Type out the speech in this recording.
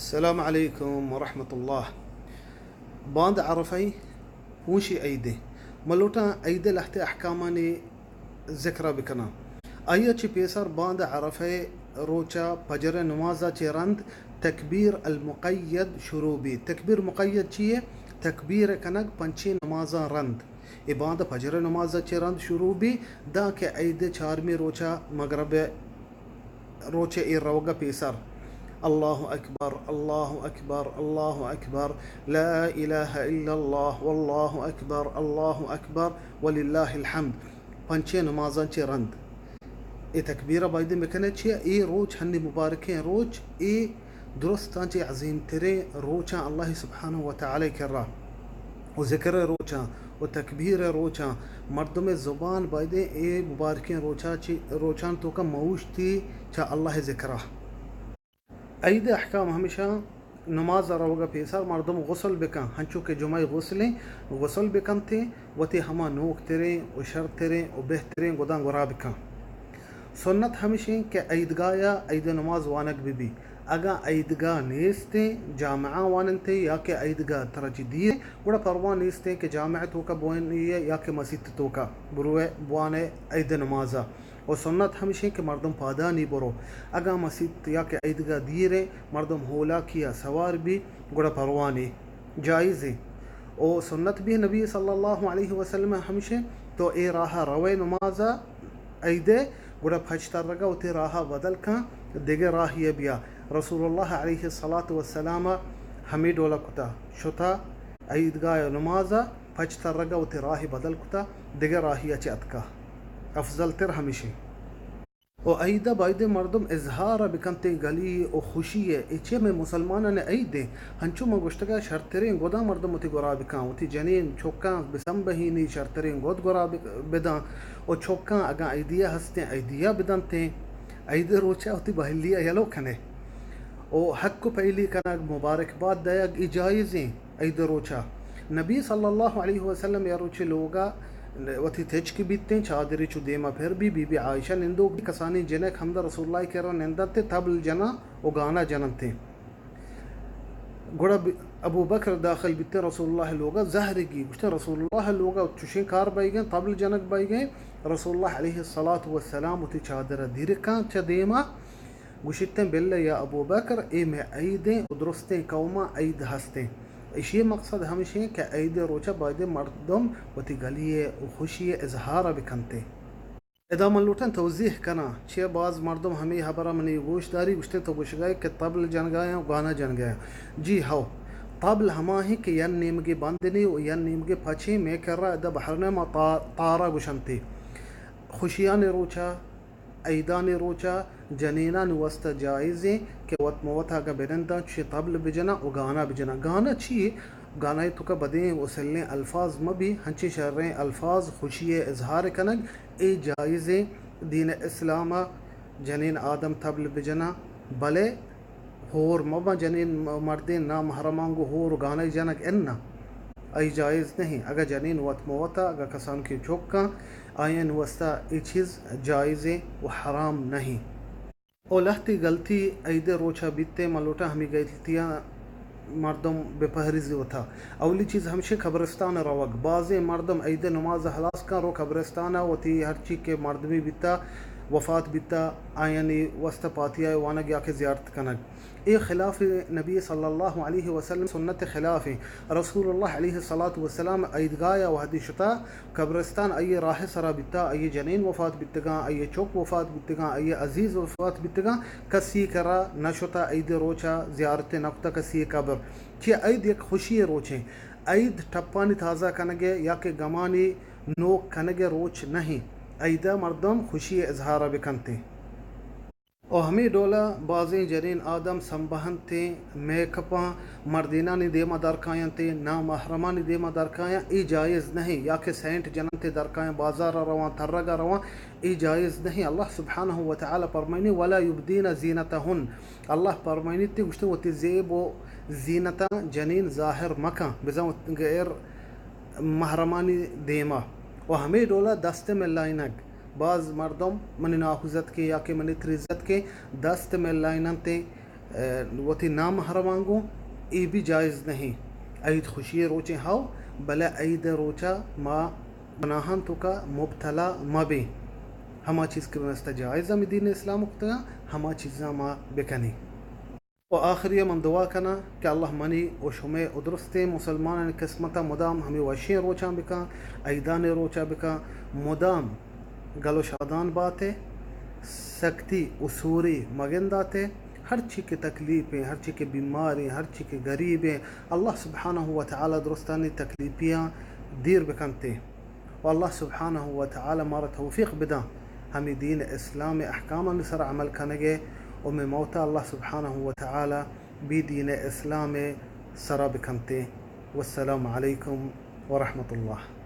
السلام علیکم ورحمۃ اللہ۔ باند عرفہ پونشی عیدے۔ من لوٹاں عید ءِ لہتے احکامانی ذکر ءَ بکناں۔ آئی ءَ چہ پیسر باند عرفہ ءِ روچ ءَ پجر ءِ نماز ءَ چہ رند تکبیر المقید شروع بیت۔ تکبیر مقید چی یے؟ تکبیر کنگ پنچیں نمازاں رند۔ اے باند پجر ءِ نماز ءَ چہ رند شروع بیت، داں کہ عید ءِ چارمی روچ ءَ مغرب ءِ روچ ءِ ایر روگ ءَ پیسر، اللہ اکبر، اللہ اکبر، اللہ اکبر، لا الہ الا اللہ، واللہ اکبر، اللہ اکبر، وللہ الحمد، پنچیں نمازاں چہ رند۔ اے تکبیر ءَ بایدیں بکنے، چیا اے روچ ہنی مبارکیں روچ، اے درستاں چہ عظیم تریں روچاں اللہ سبحانہ و تعالی کرا، و ذکر ءِ روچاں و تکبیر ءِ روچاں مردم ءِ زبان بایدیں اے مبارکیں روچاں چہ، روچاں توکا موشتی چہ اللہ ءِ ذکرا۔ عید ءِ احکام ہمیشاں، نماز ءَ روگ ءَ پیسر مردم غسل بکن، ہنچو کہ جمعہ ءِ غسلیں، غسل بکنتیں، وتی ہما نوک تریں و شرتریں و بہتریں گداں گورا بکن۔ سنت ہمیشیں کہ عیدگاہ ءَ عید ءِ نماز وانگ بہ بی۔ اگاں عیدگاہ نیستیں، جامعہ واننتیں یا کہ عیدگاہ ترا چہ دیر، گڑا پرواہ نیستیں کہ جامعہ توکا بوانی یا کہ مسیت توکا بروئے بوانے عید ءِ نماز ءَ۔ و سنت ہمیشیں کہ مردم پادانی برو۔ اگاں مسیت یا کہ عیدگاہ دیریں، مردم ہولاکی ءَ سوار بی، گڑا پرواہ نی، جائزیں۔ و سنت بی نبی صلی اللہ علیہ وسلم ہمیشیں، تو اے راہ ءَ روئے نماز ءَ عید ءِ، گڑا پچ ترگ ءَ وتی راہ ءَ بدل کن، دگہ راہی ءَ بیا۔ رسول اللہ علیہ الصلاۃ والسلام ءَ ہمے ڈول ءَ کتا، شتا عیدگاہ ءِ نماز ءَ، پچ ترگ ءَ وتی راہ ءَ بدل کتا، دگہ راہی ءَ چہ اتکا۔ افضل تر ہمیشیں۔ و عید ءَ بایدیں مردم اظہار ءَ بکنتیں گلی و خوشی ءَ۔ اے چہ مئے مسلمانانی عید ایں۔ ہنچو من گوشتگ ءَ شرتریں گداں مردم وتی گورا بکن، وتی جنین چکاں بسمبہینی شرتریں گد گورا بک-، بداں۔ و چکاں اگاں عیدیہ ہستیں عیدیہ بدنتیں۔ عید ءِ روچ ءَ وتی بہلی ءَ یلو کنے۔ و حق و پہلی کنگ، مبارکباد دئیگ، اے جائزیں۔ عید ءِ روچ ءَ نبی صلی اللہ علیہ وسلم یا روچے لوگ ءَ وتی تچک بیتیں، چادرے چو دیم ءَ پر بی، بی بی عائشہ نندوک بی، کسانیں جنک ہمدا رسول اللہ ءِ کرا نندنتیں، طبل جناں و گانا جننتیں۔ گڑا ب-، ابو بکر داخل بیتیں رسول اللہ ءِ لوگ ءَ، زہرگی گوشتیں، رسول اللہ ءِ لوگ ءَ چوشیں کار بئیگیں، طبل جنگ بئیگیں۔ رسول اللہ علیہ الصلاۃ والسلام وتی چادر ءَ دیر کاں چہ دیم ءَ، گوشیتیں، بلے یا ابوبکر، اے مئے عیدیں و درستیں قوماں عید ہستیں۔ ایشی ءِ مقصد ہمیشیں کہ عید ءِ روچ ءَ بایدیں مردم وتی گلی ءِ و خوشی ءِ اظہار ءَ بکنتیں۔ ادا من لوٹاں توضیح کناں، چیا باز مردم ہمے ہبر ءَ منی گوش داری، گوشتیں تو گوشگائے کہ طبل جنگایاں و گانا جنگایاں۔ جی ہو، طبل ہماہیں کہ ین نیمگے بندنی و ین نیمگے پچیں، مئے کرا ادا بحرین ءَ ما تا-، تارا گوشنتے۔ خوشیانی روچ ءَ عیدانی روچ ءَ جنینانی واسطہ جائزیں کہ وت مہ وت اگاں بننداں چوشیں طبل بجناں و گانا بجناں۔ گانا چی یے؟ گانا ءِ توکا بدیں و سلیں الفاظ مہ بی، ہنچیں شریں الفاظ خوشی ءِ اظہار کنگ، اے جائزیں۔ دین اسلام ءَ جنین آدم طبل بجناں، بلے ہور مہ باں جنین م-، مردین نامحرماں گوں ہور و گانائی جنگ اناں، آئی جائز نہیں۔ اگاں جنین وت مہ وتا، اگاں کسانکیں چکاں، آیانی واسطہ اے چیز جائزیں و حرام نہیں۔ او لہتی گلتی عید ءِ روچا بیتیں، من لوٹاں ہمے گلتیاں مردم بہ پہریزی وتا۔ اولی چیز ہمشیں قبرستان ءَ روگ۔ بازیں مردم عید ءِ نماز ءَ ہلاس کن رو قبرستان ءَ وتی ہرچی کہ مردمے بیتا، وفات بیتا، آیانی واسطہ پاتیا ءِ وانگ یا کہ زیارت کنگ۔ اے خلاف نبی صلی اللہ علیہ وسلم سنت خلاف ایں۔ رسول اللہ علیہ الصلاۃ والسلام عیدگاہ ءَ وہدی شتا، قبرستان آئی ءِ راہ ءِ سرا بیتا، آئی ءِ جنین وفات بیتگاں، آئی ءِ چک وفات بیتگاں، آئی ءِ عزیز وفات بیتگاں، کسی ءِ کرا نہ شتا، عید ءِ روچا زیارت نہ کتا کسی ءِ قبر۔ چیا عید یک خوشی ءِ روچیں۔ عید ٹپانی تازہ کنگ ءِ یا کہ گمانی نوک کنگ ءِ روچ نہیں۔ عید ءَ مردم خوشی ءِ اظہار ءَ بکنتیں۔ و ہمے ڈولا بازیں جنین آدم سمبہنتیں، میک اپاں مردینانی دیما درکاینتیں، نامحرمانی دیما درکایاں، اے جائز نہیں۔ یا کہ سینٹ جننتیں درکایاں، بازارا رواں، ترگا رواں، اے جائز نہیں۔ اللہ سبحانہ و تعالی فرمائنی، ولا یبدین زینتہن۔ اللہ فرمائنی تی گوشتے وتی زیب و زینتاں جنین ظاہر مکن، بزاں غیر محرمانی دیما۔ و ہمے ڈولا دست ملائنگ۔ باز مردم منی ناکوزتکیں یا کہ منی تریزتکیں دست ملائیننتیں، وتی نامحرماں گوں، اے بھی جائز نہیں۔ عید خوشی روچیں ہاو، بلے عید روچا ما گناہاں توکا مبتلا مبیں۔ ہما چیز کہ بمستا جائز ہمیں دین اسلام کتگا، ہما چیزاں ما بکنیں۔ و آخری من دعا کناں کہ اللہ منی و شمے و درستیں مسلمانانی قسمتا مدام ہمیں وشیں روچاں بکاں، عیدانی روچا بکاں، مدام گل و شادان باتے، سکتی و سوری مگنداتے، ہرچی کہ تکلیفیں، ہرچی کہ بیماریں، ہرچی کہ غریبیں، اللہ سبحانہ و تعالی درستانی تکلیفیاں دیر بکنتے۔ و اللہ سبحانہ و تعالی مارا توفیق بداں ہمیں دین اسلام احکامانی سر عمل کنگے و مئے موتا اللہ سبحانہ و تعالی بی دین اسلام سرا بکنتے۔ والسلام علیکم ورحمۃ اللہ۔